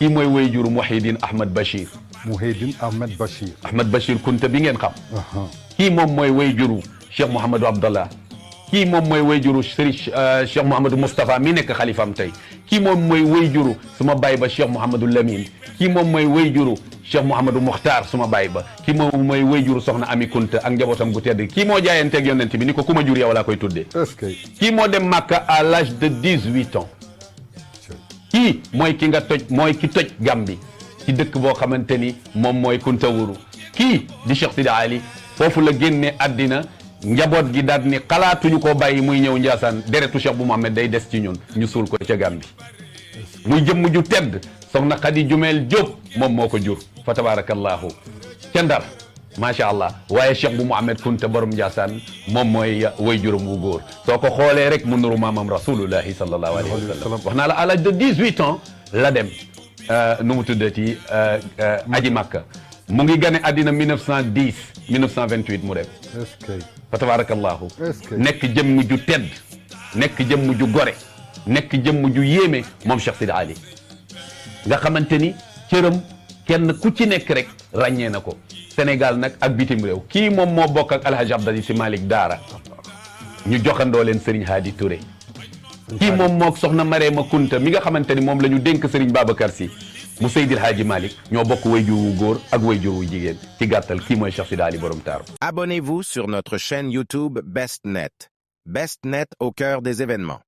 kii mooy wayjuru Mouhidine Ahmed Bachir. Mouhidine Ahmed Bachir. Ahmed Bachir Kunta bi ngeen xam. kii moom mooy wayjuru Cheikh Mouhamadou Abdallah. kii moom mooy wayjuru Serigne Cheikh Mouhamadou Moustapha mi nekk xalifam tey. kii moom mooy wayjuru suma baay ba Cheikh Mouhamadou Lamine. kii moom mooy wayjuru Cheikh Mouhamadou Mokhtar suma baay ba. kii moom mooy wayjuru Soxna Ami Kunta ak njabootam gu tedd kii moo jaayanteeg yonent bi ni ko ku ma jur yow laa koy tuddee. est-ce que. kii moo dem Makka à l'âge de 18 ans. kii mooy ki nga toj mooy ki toj Gambi ci dëkk boo xamante ni moom mooy Kunta Wuru. kii di Cheikh Sidi Ali foofu la génne àddina njaboot gi daal ni xalaatuñu ko bàyyi muy ñëw Njaasaan deretu Cheikh bu Mohamed day des ci ñun ñu suul ko ca Gambi muy jëmm ju tedd soxna Khady Jumel Diop moom moo ko jur fa tabarakallahu ca Ndar macha allah waaye Cheikh bu Mohamed Kunta borom Njaasaan moom mooy way juróom wu góor soo ko xoolee rek mu nuru maamam rasulullahi sallallahu alayhi wa sallam wax naa la à l'âge de 18 ans la dem nu mu tuddati aji Makka mu ngi gane àddina 1910 1928 mu dem est-ce que. fa tabarakallahu est-ce que. nekk jëmm ju tedd nekk jëmm ju gore nekk jëmm ju yéeme moom Cheikh Sidi Ali nga xamante ni cëram kenn ku ci nekk rek ràññee na ko Sénégal nag ak bitim réew kii moom moo bokk ak Alhaji Abdali Si Malick Daara ñu joxandoo leen Serigne Hadi Touré kii moom mook soxna Marema Kunta mi nga xamante ni moom la ñu dénk Serigne Babacar Sy mu Seydil Hadji Malick ñoo bokk wayjur wu góor ak wayjur wu jigéen ci gàttal kii mooy Cheikh Sidi Ali borom taaru. Abonnez-vous sur notre chaîne YouTube BestNet. BestNet au cœur des événements.